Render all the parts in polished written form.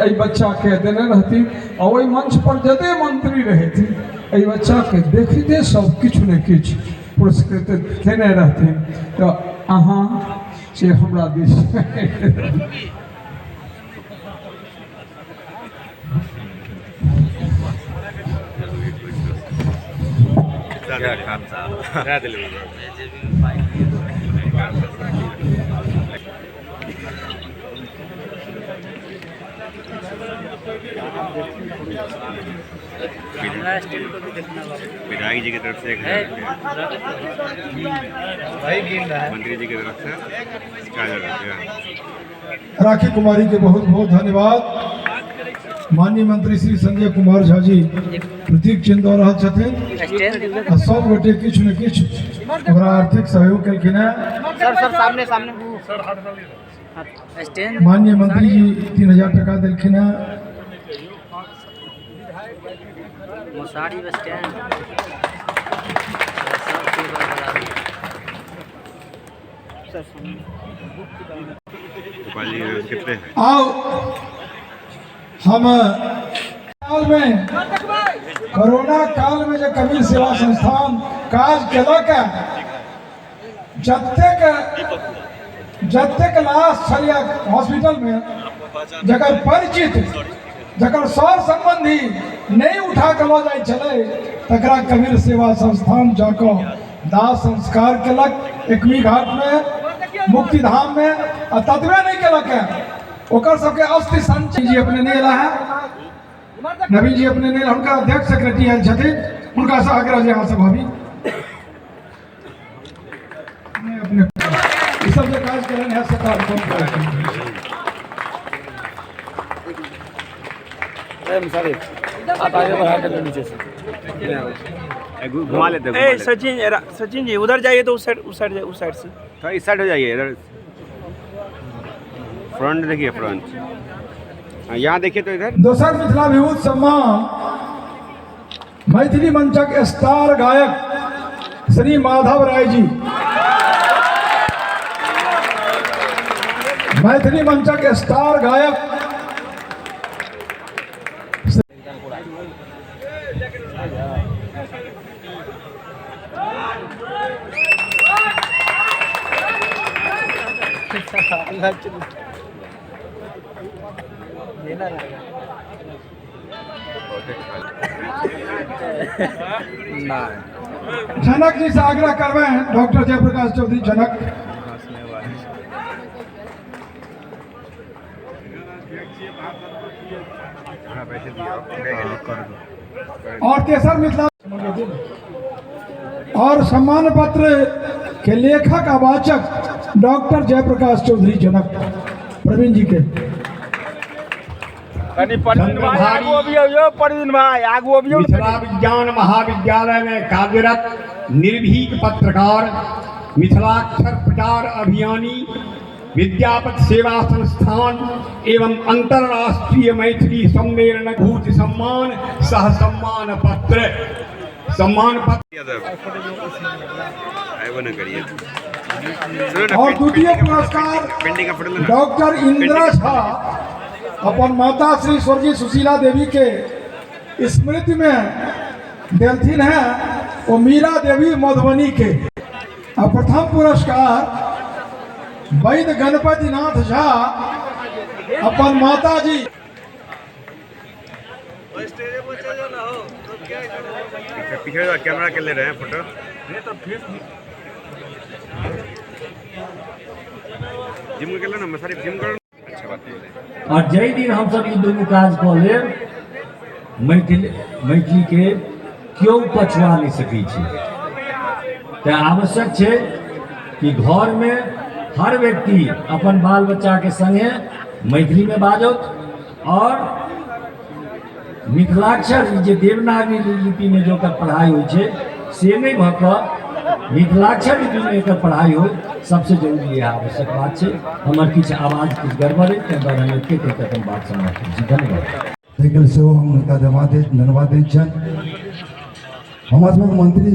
एहि बच्चाके देने रहथिन आ ओहि मंचपर जते मंत्री रहथिन एहि बच्चाके देखिते सब किछु ने किछु पुरस्कृत केने रहथिन। तऽ अहाँ से हमरा दिस विधायक जी की तरफ से 1000 रुपया, मंत्री जी की तरफ से 4000 रुपया। राखी कुमारी के बहुत बहुत धन्यवाद। माननीय मंत्री श्री संजय कुमार झा जी प्रतीक चिन्ह दऽ रहल छथिन आ सब गोटे किछु ने किछु ओकरा आर्थिक सहयोग केलखिन हेँ। सर सर सामने सामने स्टैंड। माननीय मंत्री जी 3000 टका देलखिन हेँ। मुसारी स्टैंड सर सामने। गोपाल जी कितने हैं? आओ हम काल में, कोरोना काल में जे कबीर सेवा संस्थान काज केलक है, जतेक जतेक लाश छलिया हॉस्पिटल में, जकर परिचित जकर सर संबंधी नहीं उठा के लऽ जाइ छलै, तकरा कबीर सेवा संस्थान जाकऽ दाह संस्कार केलक एकमी घाट में, मुक्तिधाम में। आ ततबे नहीं केलक है, ओकर सबके अस्थि संचय जी अपने नहीं एला है, नवीन जी अपने नहीं, हुनका अध्यक्ष सेक्रेटरी आयल छथिन, हुनका से आग्रह जे अहाँ सब अभी नहीं अपने ई सब जे काज केलनि है से काज कम करै। आप आगे बढ़ा कर नीचे से घुमा लेते हैं। ए सचिन, सचिन जी उधर जाइए तो उस साइड, उस साइड, उस साइड से थोड़ा इस साइड हो जाइए। इधर फ्रंट देखिए, फ्रंट। हाँ, यहाँ देखिए तो इधर। दोसर मिथिला विभूत सम्मान मैथिली मंचक स्टार गायक श्री माधव राय जी, मैथिली मंचक स्टार गायक। जनक जी से आग्रह करबे हैं, डॉक्टर जयप्रकाश चौधरी जनक। और तेसर मिथिला और सम्मान पत्र के लेखक आ वाचक डॉक्टर जयप्रकाश चौधरी जनक प्रवीण जी के। कनी परवीन भाई आगू अबियौ यौ, परवीन भाई आगू अबियौ। मिथिला विज्ञान महाविद्यालय में कार्यरत निर्भीक पत्रकार, मिथिलाक्षर प्रचार अभियानी, विद्यापति सेवा संस्थान एवं अंतरराष्ट्रीय मैथिली सम्मेलन भूत सम्मान सह सम्मान पत्र, सम्मान पत्र। आए न करिए। और द्वितीय पुरस्कार पेंटिंग का फोटो लेना। डॉक्टर इंदिरा झा अपन माता श्री स्वर्गीय सुशीला देवी के स्मृति में देलथिन हैं, वो मीरा देवी मधुबनी के। आ प्रथम पुरस्कार वैद्य गणपति नाथ झा अपन माता जी। पीछे पीछे कैमरा के ले रहे हैं फोटो। जिम के लो ना मसारी, जिम करो। अच्छा बात है। और जाहि दिन हमसब ई दुनू काज कऽ लेब, मैथिल मैथिलीके केओ पछुआ नहि सकै छै। तेँ आवश्यक छै कि घरमे हर व्यक्ति अपन बाल बच्चाके सङ्गे मैथिलीमे बाजत और मिथिलाक्षर जे देवनागरी लिपिमे जे ओकर पढ़ाइ होइ छै से नहि भऽ कऽ मिथिलाक्षर लिपिमे एकर पढ़ाइ होइ, सबसे जरूरी इएह आवश्यक बात छै। हमर किछु आवाज किछु गड़बड़ अछि, ताहि दुआरे हम एतेक कहि कऽ अपन बात समाप्त करै छी। धन्यवाद। ताहिके लेल सेहो हम हुनका धन्यवाद दैत छियनि। हमरा सभक मंत्री,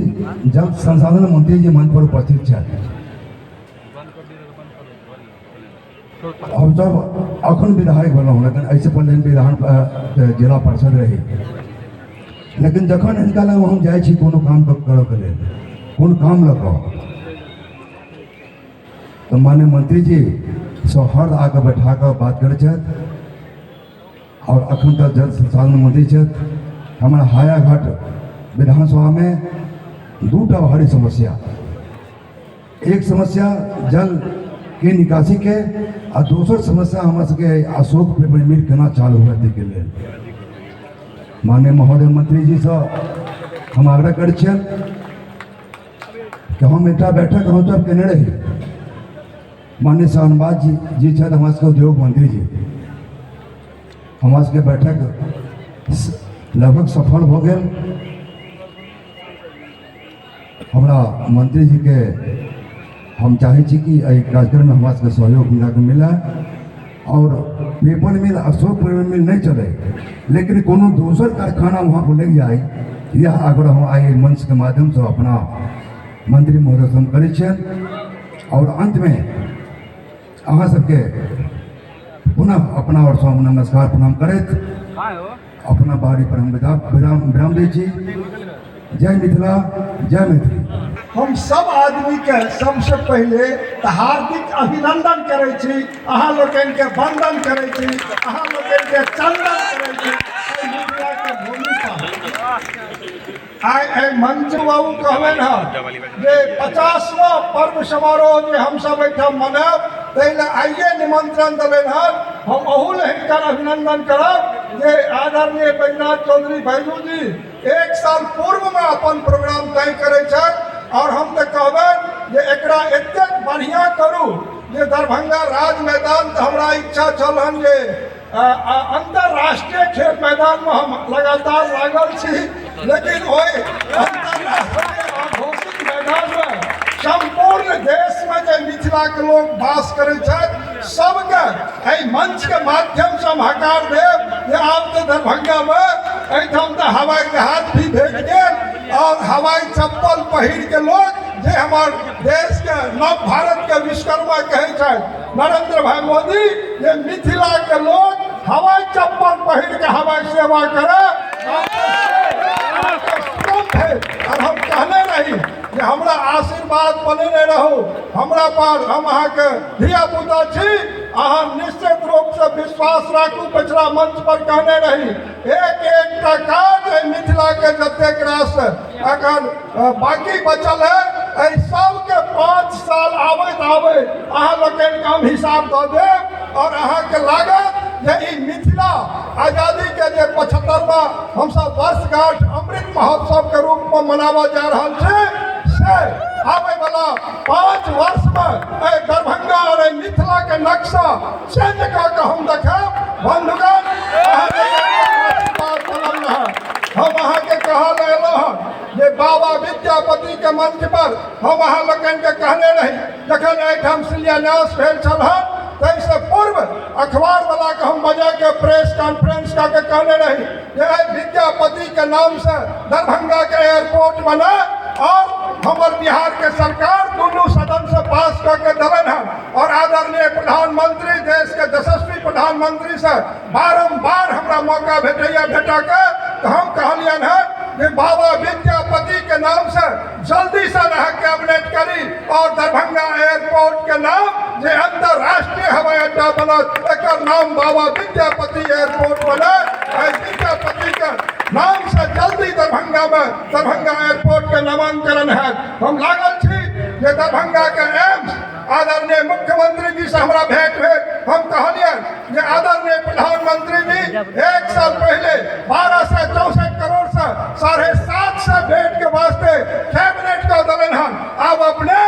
जल संसाधन मंत्री जी मंच पर उपस्थित छथि। हमसब अखन विधायक बनलहुँ, लेकिन एहिसँ पहिले हम विधान जिला परिषद रही। लेकिन जखन हिनका लग हम जाइ छी कोनो काम करऽके लेल, कोनो काम लऽ कऽ, तऽ माननीय मंत्री जी सौहार्द आके बैठा कऽ बात करै छथि। आओर अखन तक जल संसाधन मंत्री छथि। हमरा हायाघाट विधानसभामे दूटा भारी समस्या, एक समस्या जल के निकासी के आ दोसर समस्या हमरा सबके अशोक पेपर मिल केना चालू हुए ताहिके लेल माननीय महोदय मंत्री जी से हम आग्रह करै छियनि कि हम एकटा बैठक हमसब केने रही। माननीय शहनवाज जी जी छथि हमरा सबके उद्योग मंत्री जी, हमरा सबके बैठक लगभग सफल भऽ गेल। हमरा मंत्री जी के हम चाहै छी कि एहि कार्यक्रममे हमरा सबके सहयोग मिलाके मिलय और पेपर मिल अशोक पेपर मिल नहीं चले, लेकिन कोनो दोसर कारखाना वहाँ पर लग जाए, यह आग्रह हम आइ मंच के माध्यम से अपना मंत्री महोदय से हम करै छियनि। और अंतमे अहाँ सबके पुनः अपना ओर से हम नमस्कार प्रणाम करैत अपना बारी पर हम विराम विराम दै छी। जय मिथिला, जय मैथिली। हम सब आदमी के सबसे पहले तऽ हार्दिक अभिनंदन करै छी, अहाँ लोकनि के वंदन करै छी, अहाँ लोकनि के चंदन करै छी। एहि मिथिला के भूमि पर आइ एहि मंच बाबू कहलनि हँ जे 50वां पर्व समारोह जे हमसब एहिठाम मनायब ताहि लए आइए निमंत्रण देलनि हँ। हम अहू लए हिनकर अभिनंदन करब जे आदरणीय बैजनाथ चौधरी बैजू जी 1 साल पूर्वमे अपन प्रोग्राम तय करै छथि और हम तऽ कहबनि जे एकरा एतेक बढ़िआँ करू जे दरभंगा राज मैदान तऽ हमरा इच्छा छल हन जे अंतर्राष्ट्रीय खेल मैदानमे हम लगातार लागल छी, लेकिन ओहि अंतर्राष्ट्रीय अघोषित मैदानमे सम्पूर्ण देशमे जे मिथिलाके लोक वास करै छथि सबके एहि मंचके माध्यमसँ हम हकार देब जे आब तऽ दरभंगामे एहिठाम तऽ हवाई जहाज भी भेट गेल और हवाई चप्पल पहिरके लोक जे हमर देशके नव भारतके विश्वकर्मा कहै छथि नरेंद्र भाई मोदी, जे मिथिला के लोग हवाई चप्पल पहिर के हवाई सेवा करे और हम कहने रही जे हमरा आशीर्वाद बनेने रहू हमरा पर, हम अहाँके धिया पुता छी, अहाँ निश्चित रूप से विश्वास राखू। पिछला मंच पर कहने रही एक एकटा काज एहि मिथिला के जतेक रास अखन बाकी बचल है एहि सबके 5 साल आबैत आबैत अहाँ लोकनिके हम हिसाब दऽ देब और अहाँके लागत जे ई मिथिला आजादी के जे 75वां हमसब वर्षगांठ अमृत महोत्सव के रूप में मनाबऽ जा रहल छी से आबै वाला 5 वर्ष में एहि दरभंगा और एहि मिथिला के नक्शा चेंज कऽ के हम देखायब। बंधुगण, आशीर्वाद बनल रहत। हम अहाँके कहल एलहुँ हँ जे बाबा विद्यापति के मंच पर हम अहाँ लोकनिके कहने रही जखन एहिठाम शिलान्यास भेल छल हन ताहिसँ पूर्व अखबार वाला के हम बजा के प्रेस कॉन्फ्रेंस कऽ के कहने रही जे एहि विद्यापति के नाम से दरभंगा के एयरपोर्ट बने और हमर बिहार के सरकार दुनू सदन से पास कऽ के देलनि हन और आदरणीय प्रधानमंत्री देश के यशस्वी प्रधानमंत्री से बारम्बार हमरा मौका भेटैया भेटऽके तऽ हम कहलियनि हन जे बाबा विद्यापति के नाम से जल्दी से अहाँ कैबिनेट करी और दरभंगा एयरपोर्ट के नाम जे अंतरराष्ट्रीय हवाई अड्डा बनत एकर नाम बाबा विद्यापति एयरपोर्ट बने। एहि विद्यापति के नाम से जल्दी दरभंगा में दरभंगा एयरपोर्ट के नामांकन हैत। हम लागल छी जे दरभंगा के एम्स आदरणीय मुख्यमंत्री जी से हमरा भेंट भेल, हम कहलियनि जे आदरणीय प्रधानमंत्री जी 1 साल पहले 1264 करोड़ से 750 बेड के वास्ते कैबिनेट का देलनि हन। आब अपने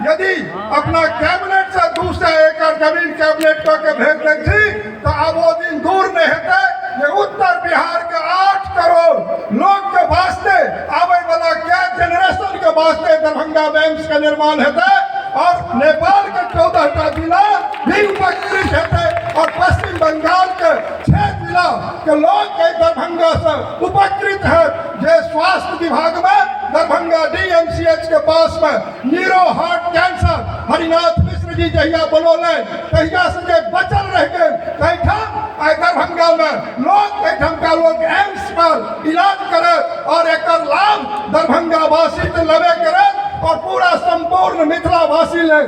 यदि अपना कैबिनेट से 200 एकड़ जमीन कैबिनेट कऽ के भेज दै छी तऽ आब ओ दिन दूर नहि हेतै जे उत्तर बिहार के 8 करोड़ लोग के वास्ते आबै वाला कै जेनरेशन के वास्ते दरभंगा एम्स के निर्माण हेतै और नेपाल के 14टा जिला भी उपकृत हेतै और पश्चिम बंगाल के 6 जिला के लोग के दरभंगा से उपकृत है जे स्वास्थ्य विभाग में दरभंगा डीएमसीएच के पास में neuro heart cancer Harinath Mishra ji जी जहिया बनौलनि तहिया से जे बचल रहि गेल ताहिठाम आइ दरभंगामे लोक एहिठामका लोक एम्स पर इलाज करत और एकर लाभ दरभंगावासी तऽ लेबे करत और पूरा संपूर्ण मिथिलावासी ले।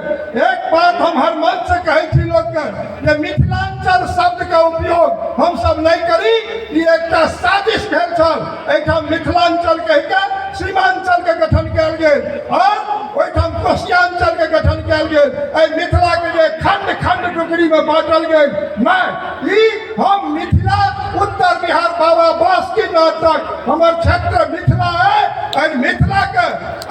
एक बात हम हर मंच से कहै छी लोकके जे मिथिलांचल शब्द के उपयोग हम सब नहीं करी। ई एकटा साजिश भेल छल, एहिठाम मिथिलांचल कहि के सीमांचल के गठन कयल गेल और ओहिठाम कोशियांचल के गठन कयल गेल। एहि मिथिला के जे खंड खंड टुकड़ी में बांटल गेल, नहीं, ई हम मिथिला उत्तर बिहार बाबा बासुकीनाथ तक हमर क्षेत्र मिथिला है। एहि मिथिला के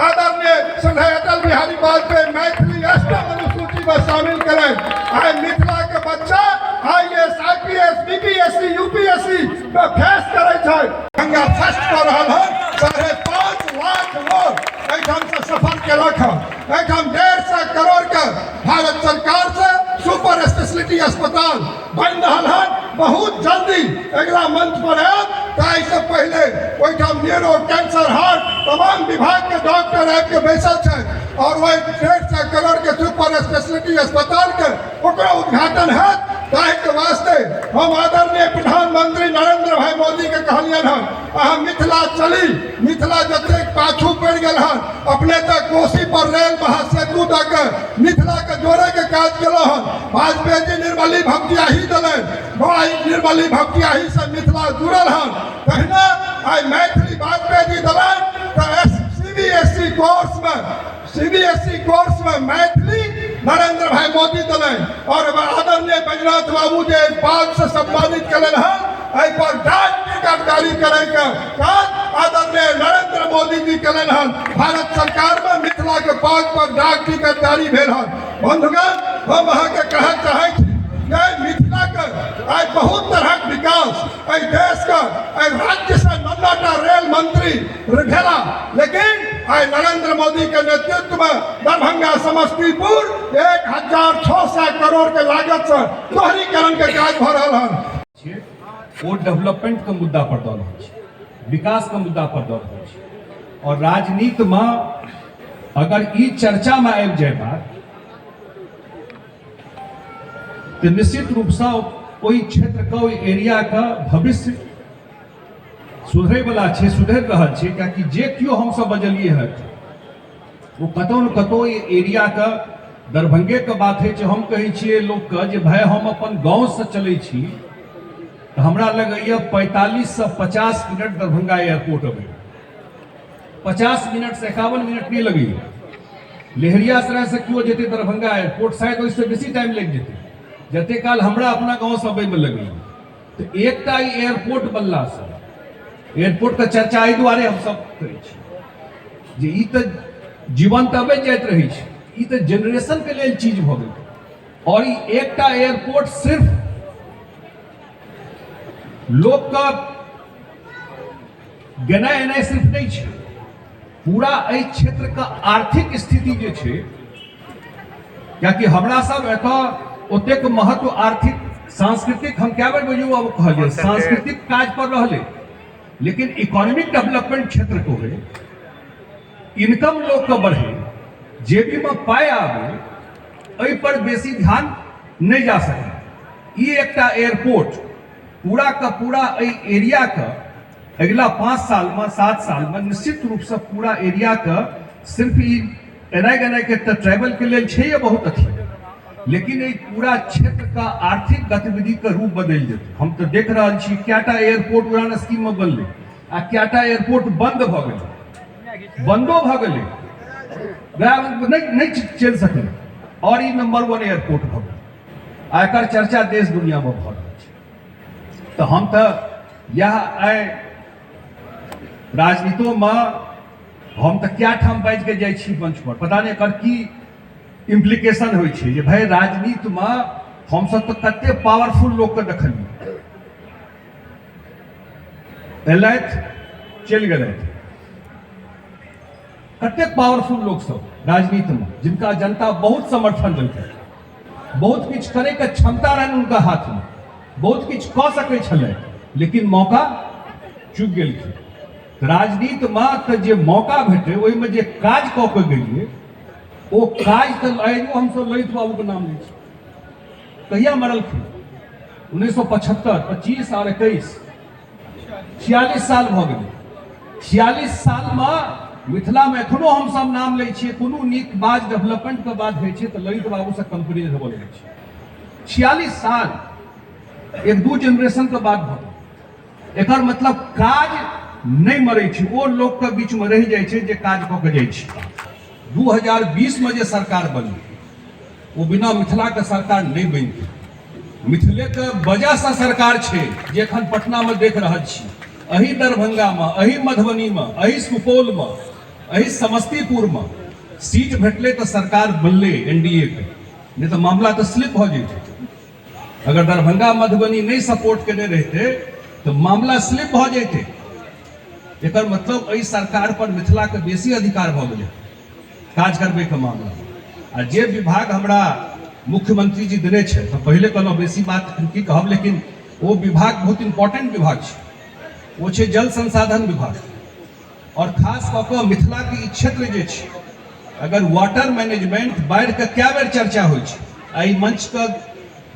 आदरणीय श्री अटल बिहारी वाजपेयी मैथिली अष्टम अनुसूची में शामिल करें। आइ मिथिला के बच्चा आईएएस, आईपीएस, बीपीएससी, यूपीएससी में फेस करे छै। गंगा फर्स्ट कऽ रहल है। 5.5 लाख लोग एहिठाम से सफर केलक हन। एहिठाम 150 करोड़ के भारत सरकार से सुपर स्पेशलिटी अस्पताल बनि रहल हन। बहुत जल्दी अगिला मंच पर आयब, ताहिसँ पहिले ओहिठाम न्यूरो, कैंसर, हार्ट तमाम विभाग के डॉक्टर आबि के बैसल छथि और ओहि 150 करोड़ के सुपर स्पेशलिटी अस्पताल के ओकरो उद्घाटन हैत। ताहिके वास्ते हम आदरणीय प्रधानमंत्री नरेंद्र भाई मोदी के कहलियनि हन, अहाँ मिथिला चली, मिथिला जतेक पाछू पड़ि गेल हन, अपने तऽ कोसी पर रेल महासेतु दऽ के मिथिला के जोड़े के काज केलहुँ हन। वाजपेयी जी निर्मली भपटियाही देलनि, भाई निर्मली भपटियाही से मिथिला जुड़ल हन। तहिना आइ मैथिली वाजपेयी जी देलनि तऽ सीबीएसई कोर्स में, सीबीएसई कोर्स में मैथिली नरेंद्र भाई मोदी देलनि और आदरणीय बैजनाथ बाबू जे पाग से सम्मानित केलनि हन, एहि पर डाक टिकट जारी करे के काज आदरणीय नरेंद्र मोदी जी केलनि हन। भारत सरकार में मिथिला के पाग पर डाक टिकट जारी भेल हन। बंधुगण, हम अहाँके कहऽ चाहै छी जे मिथिला के आइ बहुत तरहक विकास एहि देश के एहि राज्य से 9टा रेल मंत्री भेला, लेकिन आइ नरेंद्र मोदी के नेतृत्व में दरभंगा समस्तीपुर 1600 करोड़ के लागत से दोहरीकरण के काज भऽ रहल हन। ओ डेवलपमेंट के मुद्दा पर दऽ रहल छै, विकास के मुद्दा पर दऽ रहल छै। और राजनीति में अगर ई चर्चा में आबि जाय बात तऽ निश्चित रूपसँ ओहि क्षेत्रके, ओहि एरियाके भविष्य सुधरैवला छै, सुधरि रहल छै। कियाकि जे केओ हमसब बजलियै हँ ओ कतहु ने कतहु एहि एरियाके, दरभंगेके बात होइ छै। हम कहै छियै लोकके जे भाय हम अपन गाँवसँ चलै छी तऽ हमरा लगैए 45 से 50 मिनट दरभंगा एयरपोर्ट अबै, 50 मिनटसँ 51 मिनट नहि लगैए। लहेरियासरायसँ केओ जेतै दरभंगा एयरपोर्ट शायद ओहिसँ बेसी टाइम लागि जेतै जते काल हमरा अपना गाँवसँ अबैमे लगैए। तऽ एकटा ई एयरपोर्ट बनलासँ, एयरपोर्टके चर्चा एहि दुआरे हमसब करै छी जे ई तऽ जीवन तऽ अबैत जाइत रहै छै, ई तऽ जेनरेशनके लेल चीज भऽ गेल। और ई एकटा एयरपोर्ट सिर्फ लोकके गेनाइ एनाइ सिर्फ नहि छै, पूरा एहि क्षेत्रके आर्थिक स्थिति जे छै, कियाकि हमरा सब एतऽ ओतेक महत्व आर्थिक सांस्कृतिक, हम कए बेर बजू अब कहलियै, सांस्कृतिक काज पर रहलै, लेकिन इकोनॉमिक डेवलपमेंट क्षेत्र को होय, इनकम लोक के बढ़े, जेबी में पाइ आबे, एहि पर बेसी ध्यान नहीं जा सकै। ई एकटा एयरपोर्ट पूरा का पूरा एहि एरिया के अगिला 5 साल में, 7 साल में निश्चित रूप से पूरा एरिया के सिर्फ ई एनाइ गेनाइ के तऽ ट्रैवल के लेल छै बहुत अथी, लेकिन एहि पूरा क्षेत्र का आर्थिक गतिविधि के रूप बदलि जेतै। हम तऽ देख रहल छी कएटा एयरपोर्ट उड़ान स्कीम में बनलै आ कएटा एयरपोर्ट बंद भऽ गेलै, बंदो भऽ गेलै, नहि चलि सकलै और ई नंबर 1 एयरपोर्ट भऽ गेल आ एकर चर्चा देश दुनिया में भऽ रहल छै। तऽ हम तऽ इएह आइ राजनीतिमे हम तऽ कए ठाम बाजि कऽ जाइ छी मंच पर, पता नहि एकर की इम्प्लीकेशन होइ छै जे भाय राजनीतिमे हमसब तऽ कते पावरफुल लोकके देखलियै, एलथि चलि गेलथि, कतेक पावरफुल लोक सब राजनीतिमे जिनका जनता बहुत समर्थन देलकै, बहुत किछु करैके क्षमता रहनि हुनका हाथमे, बहुत किछु कऽ सकै छलै, लेकिन मौका चुकि गेलखिन। राजनीतिमे तऽ जे मौका भेटै ओहिमे जे काज कऽ के गेलियै ओ काज तऽ आइयो हमसभ ललित बाबूके नाम लै छी। कहिया मरलखिन? 1975, 25 आओर 21, 46 साल भऽ गेलै। 46 सालमे मिथिलामे एखनो हमसभ नाम लै छियै, कोनो नीक बात डेवलपमेंटके बात होइ छै तऽ ललित बाबूसँ कम्पेरिजन होबऽ लगै छै। 46 साल एक दू जेनरेशनके बाद भऽ गेल। एकर मतलब काज नहि मरै छै, ओ लोकके बीचमे रहि जाइ छै जे काज कऽ के जाइ छै। 2020मे जे सरकार बनलै ओ बिना मिथिलाके सरकार नहि बनितै। मिथिलेके वजहसँ सरकार छै जे एखन पटनामे देख रहल छी, एही दरभंगामे, एही मधुबनीमे, एही सुपौलमे, एही समस्तीपुरमे सीट भेटलै तऽ सरकार बनलै एन डी ए के, नहि तऽ मामला तऽ स्लिप भऽ जैतै। अगर दरभंगा मधुबनी नहि सपोर्ट केने रहितै तऽ मामला स्लिप भऽ जैतै। एकर मतलब एहि सरकार पर मिथिलाके बेसी अधिकार भऽ गेलै काज करबैके मामला। आ जे विभाग हमरा मुख्यमंत्री जी देने छथि, हम पहिले कहलहुँ बेसी बात की कहब, लेकिन ओ विभाग बहुत इम्पोर्टेंट विभाग छै, ओ छै जल संसाधन विभाग। और खास कऽ कऽ मिथिलाके ई क्षेत्र जे छै, अगर वाटर मैनेजमेंट बाढ़िके कए बेर चर्चा होइ छै, आ एहि मंचके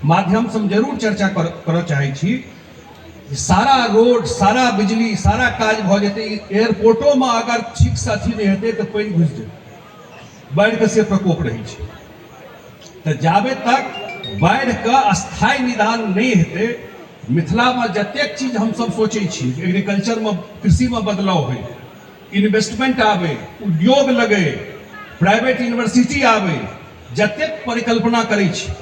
माध्यमसँ हम जरूर चर्चा करऽ चाहै छी, सारा रोड, सारा बिजली, सारा काज भऽ जेतै, एयरपोर्टोमे अगर ठीकसँ अथी नहि हेतै तऽ पानि घुसि जेतै, बाढ़िके से प्रकोप रहै छै। तऽ जाबे तक बाढ़िके स्थायी निदान नहि हेतै, मिथिलामे जतेक चीज हमसभ सोचै छी, एग्रीकल्चरमे, कृषिमे बदलाव होइ, इन्वेस्टमेंट आबै, उद्योग लगै, प्राइवेट यूनिवर्सिटी आबै, जतेक परिकल्पना करै छी,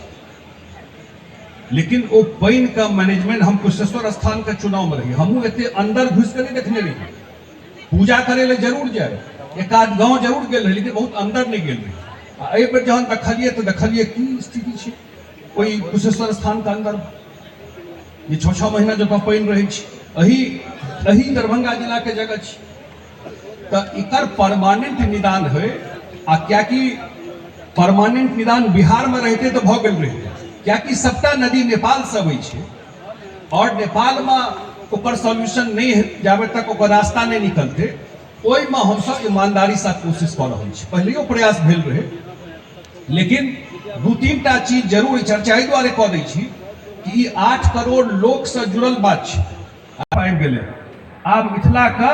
लेकिन ओ पानिके मैनेजमेंट। हम कुशेश्वर स्थानके चुनावमे रही, हमहूँ एते अंदर घुसि कऽ नहि देखने रही। पूजा करै लए जरूर जाय, एक आध गाँव जरूर गेल रही, लेकिन बहुत अंदर नहि गेल रही। आ एहि बेर जहन देखलियै तऽ देखलियै की स्थिति छै ओहि कुशेश्वर स्थानके अंदर, जे 6-6 महीना जतऽ पानि रहै छै, एही एही दरभंगा जिलाके जगह छै। तऽ एकर परमानेंट निदान होइ, आ कियाकि परमानेंट निदान बिहारमे रहितै तऽ भऽ गेल रहितै, कियाकि सबटा नदी नेपालसँ अबै छै आओर नेपालमे ओकर सॉल्यूशन नहि जाबे तक ओकर रास्ता नहि निकलतै, ओहिमे हमसब ईमानदारीसँ कोशिश कऽ रहल छी। पहिलैयो प्रयास भेल रहै, लेकिन 2-3 टा चीज जरूर चर्चा एहि दुआरे कऽ दै छी कि ई 8 करोड़ लोकसँ जुड़ल बात छै। आबि गेलै आब मिथिलाके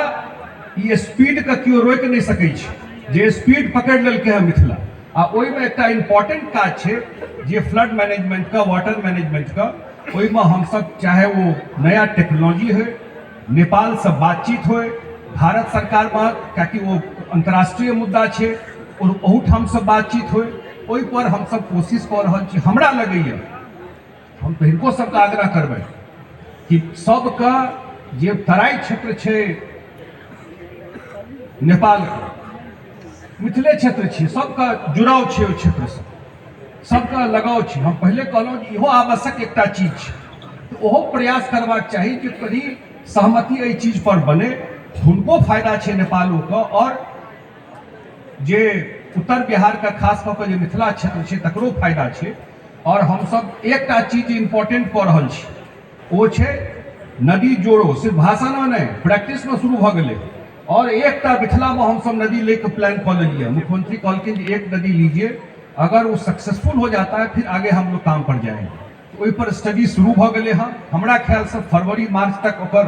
ई स्पीडके केओ रोकि नहि सकै छै, जे स्पीड पकड़ि लेलकै हँ मिथिला। आ ओहिमे एकटा इम्पोर्टेंट काज छै जे फ्लड मैनेजमेंटके, वाटर मैनेजमेंटके, ओहिमे हमसब चाहे ओ नया टेक्नोलॉजी होइ, नेपालसँ बातचीत होइ, भारत सरकारमे, कियाकि ओ अन्तर्राष्ट्रीय मुद्दा छै, ओहूठामसँ बातचीत होइ, ओहिपर हमसब कोशिश कऽ रहल छी। हमरा लगैए, हम तऽ हिनको सबके आग्रह करबै कि सबके जे तराई क्षेत्र छै नेपालके, मिथिले क्षेत्र छै, सबके जुड़ाव छै ओहि क्षेत्रसँ, सबके लगाव छै। हम पहिले कहलहुँ जे इहो आवश्यक एकटा चीज छै, तऽ ओहो प्रयास करबाक चाही जे कनि सहमति एहि चीज पर बने। हुनको फायदा छै नेपालोके, आओर जे उत्तर बिहारके खास कऽ कऽ जे मिथिला क्षेत्र छै तकरो फायदा छै। आओर हमसब एकटा चीज इम्पोर्टेंट कऽ रहल छी, ओ छै नदी जोड़ो। सिर्फ भाषणमे नहि, प्रैक्टिसमे शुरू भऽ गेलै। आओर एकटा मिथिलामे हमसब नदी लैके प्लान कऽ लेलियै। मुख्यमंत्री कहलखिन जे एक नदी लीजिए, अगर वो सक्सेसफुल हो जाता है फिर आगे हम लोग काम पर जाएंगे। ओहिपर स्टडी शुरू भऽ गेलै हँ। हमरा ख्यालसँ फरवरी मार्च तक ओकर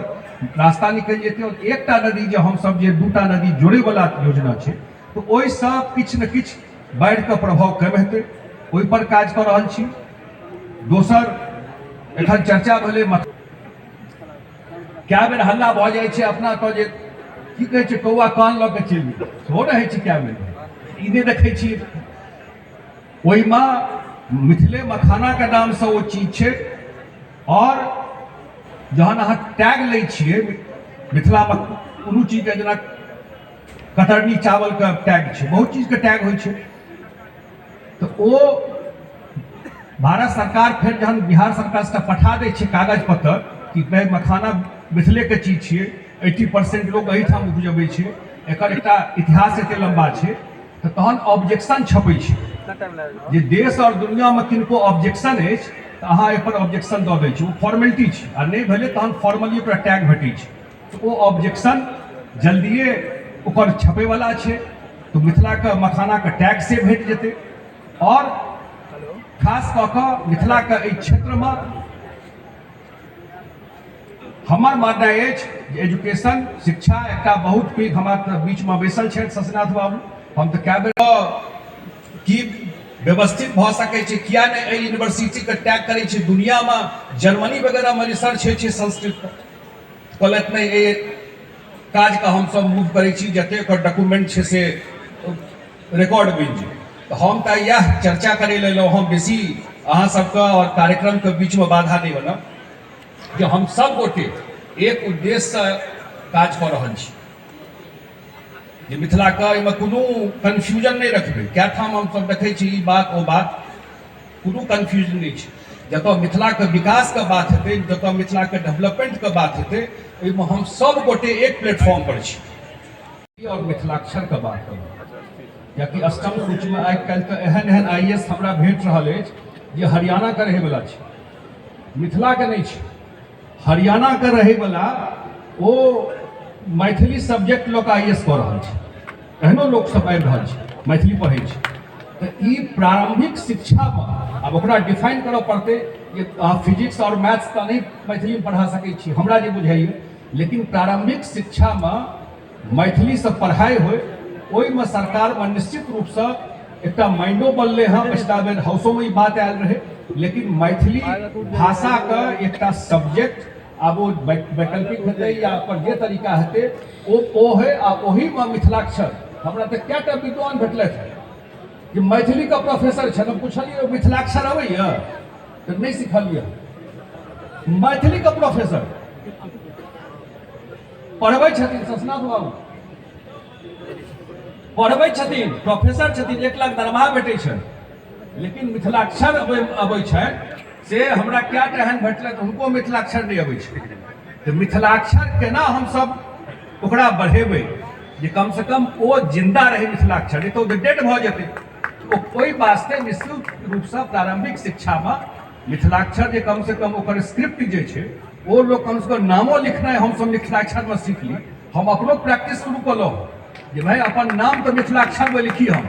रास्ता निकलि जेतै। आओर एकटा नदी जे हमसब जे 2टा नदी जोड़ैवला योजना छै, तऽ ओहिसँ किछु ने किछु बाढ़िके प्रभाव कम हेतै, ओहिपर काज कऽ रहल छी। दोसर एखन चर्चा भेलै, कए बेर हल्ला भऽ जाइ छै अपना तऽ जे की कहै छै, कौआ कान लऽ कऽ चलि गेल, सेहो रहै छै कए बेर। ई नहि देखै छी ओहिमे मिथिले मखानाके नामसँ ओ चीज छै। आओर जहन अहाँ टैग लै छियै मिथिलामे कोनो चीजके, जेना कतरनी चावलके टैग छै, बहुत चीजके टैग होइ छै, तऽ ओ भारत सरकार फेर जहन बिहार सरकारसँ पठा दै छै कागज पत्तर कि भाइ मखाना मिथिलेके चीज छियै, 80% लोक एहिठाम उपजबै छै, एकर एकटा इतिहास एते लम्बा छै, तऽ तहन ऑब्जेक्शन छपै छै जे देश आओर दुनियामे किनको ऑब्जेक्शन अछि तऽ अहाँ एहिपर ऑब्जेक्शन दऽ दै छी, ओ फॉर्मेलिटी छै। आ नहि भेलै तहन फॉर्मली ओकरा टैग भेटै छै, तऽ ओ ऑब्जेक्शन जल्दिए ओकर छपैवला छै। तऽ मिथिलाके मखानाके टैग से भेट जेतै। आओर खास कऽ कऽ मिथिलाके एहि क्षेत्रमे हमर माननाइ अछि जे एजुकेशन शिक्षा एकटा बहुत पैघ, हमरा बीचमे बैसल छथि शशिनाथ बाबू, हम तऽ कए बेर की व्यवस्थित भऽ सकै छै, किया नहि एहि यूनिवर्सिटीके टैग करै छै। दुनिआमे जर्मनी वगैरहमे रिसर्च होइ छै संस्कृत पर। कहलथि नहि, एहि काजके हमसभ मूव करै छी, जतेक ओकर डॉक्यूमेंट छै से रिकॉर्ड बनि जाय। तऽ हम तऽ इएह चर्चा करै लए एलहुँ, हम बेसी अहाँ सबके आओर कार्यक्रमके बीचमे बाधा नहि बनब, जे हम सब गोटे एक उद्देश्यसँ काज कऽ रहल छी जे मिथिलाके एहिमे कोनो कन्फ्यूजन नहि रखबै। कए ठाम हमसब देखै छी ई बात ओ बात, कोनो कन्फ्यूजन नहि छै। जतऽ मिथिलाके विकासके बात हेतै, जतऽ मिथिलाके डेवलपमेंटके बात हेतै, ओहिमे हम सब गोटे एक प्लेटफॉर्म पर छी। आओर मिथिलाक्षरके बात करब, कियाकि अष्टम सूचीमे आइ काल्हि तऽ एहन एहन आई.ए.एस हमरा भेट रहल अछि जे हरियाणाके रहैवला छै, मिथिलाके नहि छै। हरियाणाके रहैवला ओ मैथिली सब्जेक्ट लऽ कऽ आई.ए.एस कऽ रहल छै। एहनो लोक सब आबि रहल छै, मैथिली पढ़ै छै। तऽ ई प्रारंभिक शिक्षामे आब ओकरा डिफाइन करऽ पड़तै जे अहाँ फिजिक्स आओर मैथ्स तऽ नहि मैथिलीमे पढ़ा सकै छी, हमरा जे बुझाइए, लेकिन प्रारंभिक शिक्षामे मैथिलीसँ पढ़ाइ होइ, ओहिमे सरकारमे निश्चित रूपसँ एकटा माइंडो बनलै हँ। पछिला बेर हाउसोमे ई बात आयल रहै, लेकिन मैथिली भाषाके एकटा सब्जेक्ट आब ओ वैकल्पिक हेतै या ओकर जे तरीका हेतै ओ होइ, आ ओहीमे मिथिलाक्षर। हमरा तऽ कएटा विद्वान भेटलथि हँ जे मैथिलीके प्रोफेसर छथि, हम पुछलियै मिथिलाक्षर अबैए तऽ नहि सिखलियै। मैथिलीके प्रोफेसर पढ़बै छथिन, शशनाथ बाबू पढ़बै छथिन, प्रोफेसर छथिन, 1 लाख दरमाहा भेटै छनि, लेकिन मिथिलाक्षर अबै छनि से हमरा कएटा एहन भेटलै तऽ हुनको मिथिलाक्षर नहि अबै छै। तऽ मिथिलाक्षर केना हमसब ओकरा बढ़ेबै जे कमसँ कम ओ जिन्दा रहै मिथिलाक्षर, नहि तऽ ओ डेड भऽ जेतै। ओहि वास्ते निश्चित रूपसँ प्रारंभिक शिक्षामे मिथिलाक्षर जे कमसँ कम ओकर स्क्रिप्ट जे छै ओ लोक कमसँ कम नामो लिखनाइ हमसब मिथिलाक्षरमे सीख ली। हम अपनो प्रैक्टिस शुरू कयलहुँ जे भाइ अपन नाम तऽ मिथिलाक्षरमे लिखी हम,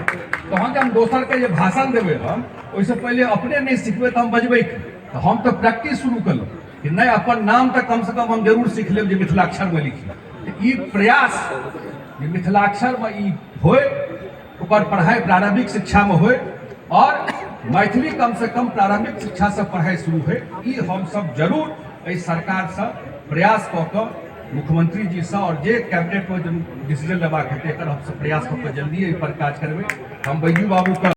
तहन जे हम दोसरके जे भाषण देबै हम ओहिसँ पहिले अपने नहि सिखबै तऽ हम बजबै की? तऽ हम तऽ प्रैक्टिस शुरू कयलहुँ कि नहि, अपन नाम तऽ कमसँ कम हम जरूर सीख लेब जे मिथिलाक्षरमे लिखी। तऽ ई प्रयास जे मिथिलाक्षरमे ई होइ, ओकर पढ़ाइ प्रारंभिक शिक्षामे होइ आओर मैथिली कमसँ कम प्रारंभिक शिक्षासँ पढ़ाइ शुरू होइ, ई हमसब जरूर एहि सरकारसँ प्रयास कऽ कऽ मुख्यमंत्री जीसँ आओर जे कैबिनेटमे डिसीजन लेबाक हेतै एकर हमसब प्रयास कऽ कऽ जल्दी एहि पर काज करबै। हम बैजू बाबूके